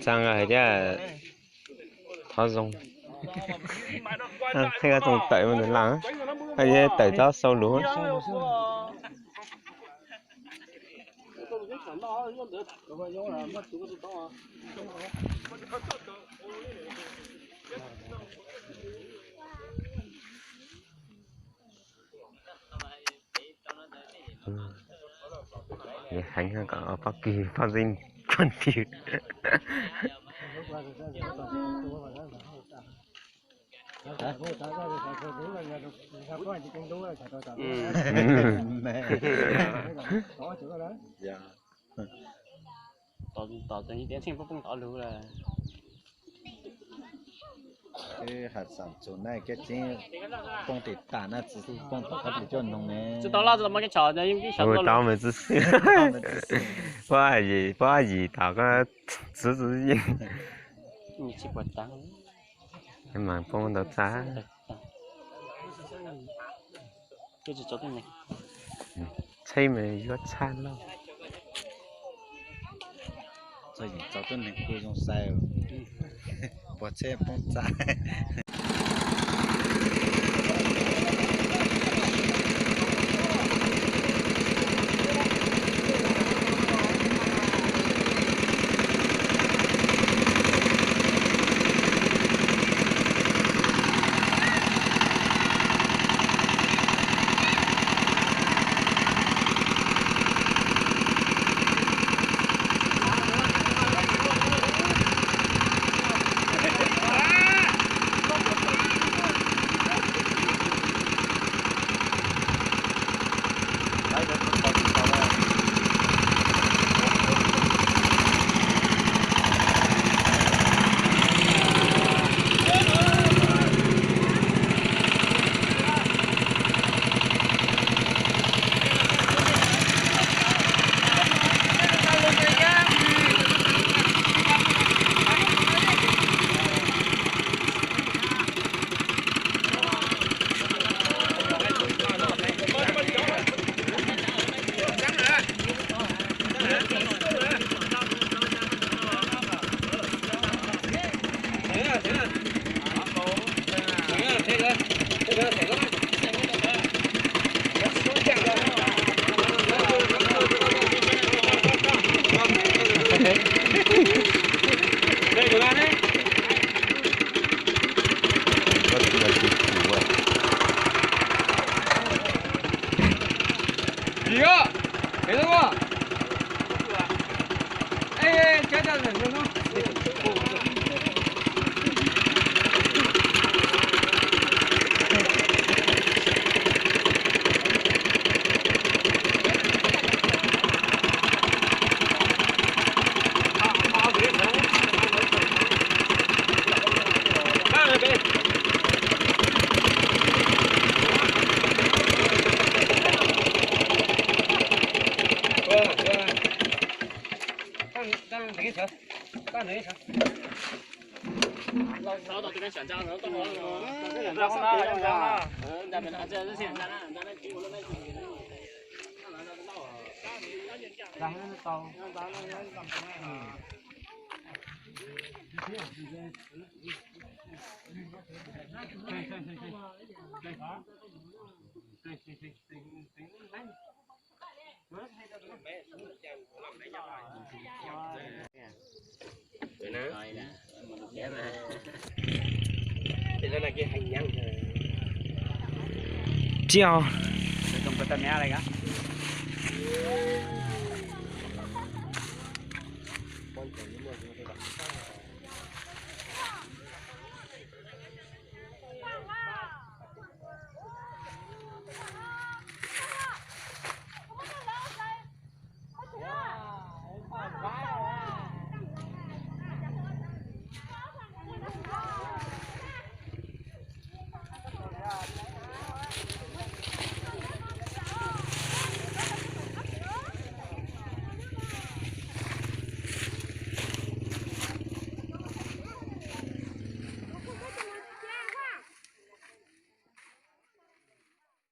Txaj hais tias thov zoo, thej koj txooj tawm mus ntawm laj, tawm txog sau lus. Heev kom pob kws pob zeb cuag ntws. Tom tus ib tias tsheej poob poob tod lug lawm. Hav xaam txug na kev tseeb poob tim tas na, tsis poob tom qab plis coj noog ne. Tsis tau loj, tsis tau muaj kev tshov, mus tau mus txwv xwb. Pob yim, pob yim tom qab txwv xwb. Mas poob ntau txaj. Tsheb mas yuav tshaj loj. Txog yeem txog tuab neeg kuj zoo sai, pog tsheb poob txaj. Tsiaj.